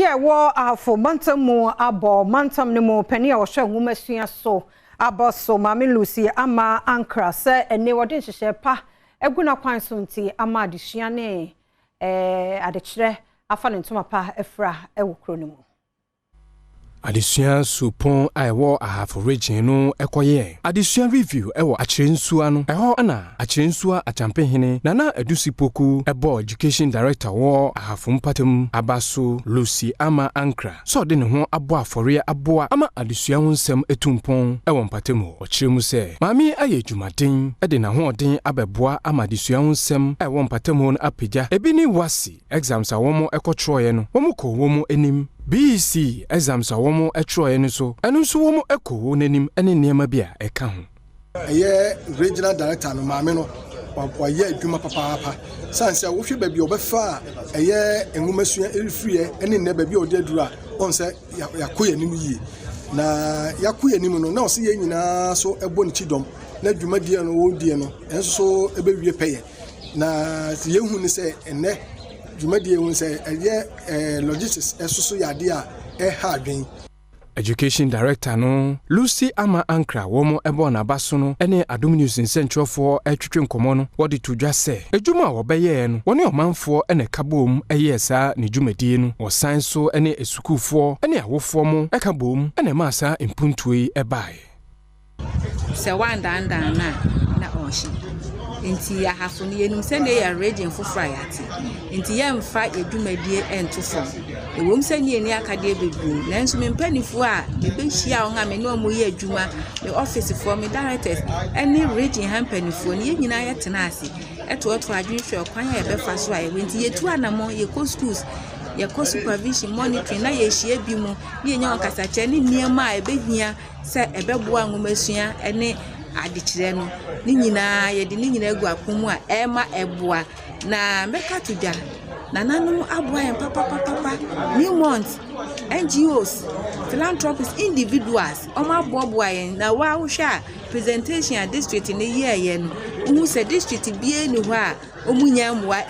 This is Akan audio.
a ɛwɔ Ahafo mantam mu abɔ mantam no mu panin a ɔhwɛ nwomasua so abɔ so, Maame Lucy Ama Ankra, sɛ ɛne wɔde nhyehyɛ pa agu n'akwan so nti ama adesua ne adekyerɛ afa ne ntoma pa afira wɔ kuro no mu. Adesua supɔn a ɛwɔ Ahafo Region no ɛkɔyɛ adesua review ɛwɔ Akyerɛnsua no ɛhɔ, ɛna Akyerɛnsua Akyampehene Nana Adusi Poku ɛbɔ Education Director wɔ Ahafo mpatam aba so, Lucy Ama Ankra, sɛ ɔde ne ho abɔ afɔreɛ aboa ama adesua ho nsɛm etu mpɔn ɛwɔ mpatam hɔ. Ɔkyerɛ mu sɛ maame ayɛ adwumaden ɛde n'ahoɔden abɛboa ama adesua ho nsɛm a ɛwɔ mpatam hɔ no apagya. Ebi ne WASSCE exams a wɔn ɛkɔtwerɛeɛ no, wɔn kɔ wɔn anim, BECE exams a wɔn twerɛeɛ no so, ɛno nso wɔn kɔ wɔn anim, ne nneɛma bi a ɛka ho. Ɛyɛ Regional Director no, maame no wayɛ adwuma papaapa, san sɛ wohwɛ baabi a ɔbɛfa a ɛyɛ nwomasua ɛrefiriɛ ne nnɛ baabi a ɔde aduru a, ɔn sɛ yɛakɔ yɛn anim yie. Na yɛakɔ yɛn anim no, na ɔsɛ yɛn nyinaa so ɛbɔ ne kyidɔm na dwumadie no wɔredie no ɛnso so ɛbɛwie pɛyɛ. Na yɛhu ne sɛ ɛnnɛ dwumadie hu sɛ ɛyɛ logistics ɛso so yɛ adeɛ a ɛha adwen. Education Director no, Lucy Ama Ankra, wɔn bɔ n'aba so no ne Adom News nsɛntwerɛfoɔ retwetwe nkɔmmɔ no, wɔde to dwa sɛ edwuma a wɔbɛyɛɛ no, wɔne ɔmanfoɔ na ɛka bom yɛɛ saa ne dwumadie no. Wɔsan so ne asukuufoɔ ne awofoɔ mo ɛka bom na ɛmaa saa mpuntuo yi baeɛ. Sɛ woandandan no a, na ɔrehye. Nti Ahafo no, yɛnim sɛdeɛ yɛ region foforɔ a yɛate nti yɛmfa yɛ dwumadie nto fam. Ɛwom sɛ ne yɛni akadeɛ bebree, nanso me mpanimfoɔ a mebɛhyia wɔn a me ne wɔn yɛ adwuma, me officefoɔ, me directors ne region ha mpanimfoɔ no, yɛn nyinaa yɛtena ase ɛtoɔtoɔ adwene hwɛ ɔkwan a yɛbɛfa so a yɛwɔ. Nti yɛtu anammɔn, yɛkɔ schools, yɛkɔ supervision, monitoring, na yɛhyia bi mu ne yɛnya wɔn kasakyerɛ ne nneɛma a ɛbɛhia sɛ ɛbɛboa nwomasua ne adekyerɛ no. Ne nyinaa yɛde ne nyinaa gu apon mu a ɛrema ɛboa. Na mɛka to dwa, nananom aboa yɛn papapapa. Newmont, NGOs, philanthropists, individuals, wɔn aboaboa yɛn. Na waa wohwɛ a, presentation a district no yɛɛyɛ no, wohu sɛ district biara ni hɔ a wɔn nyɛ mmoa.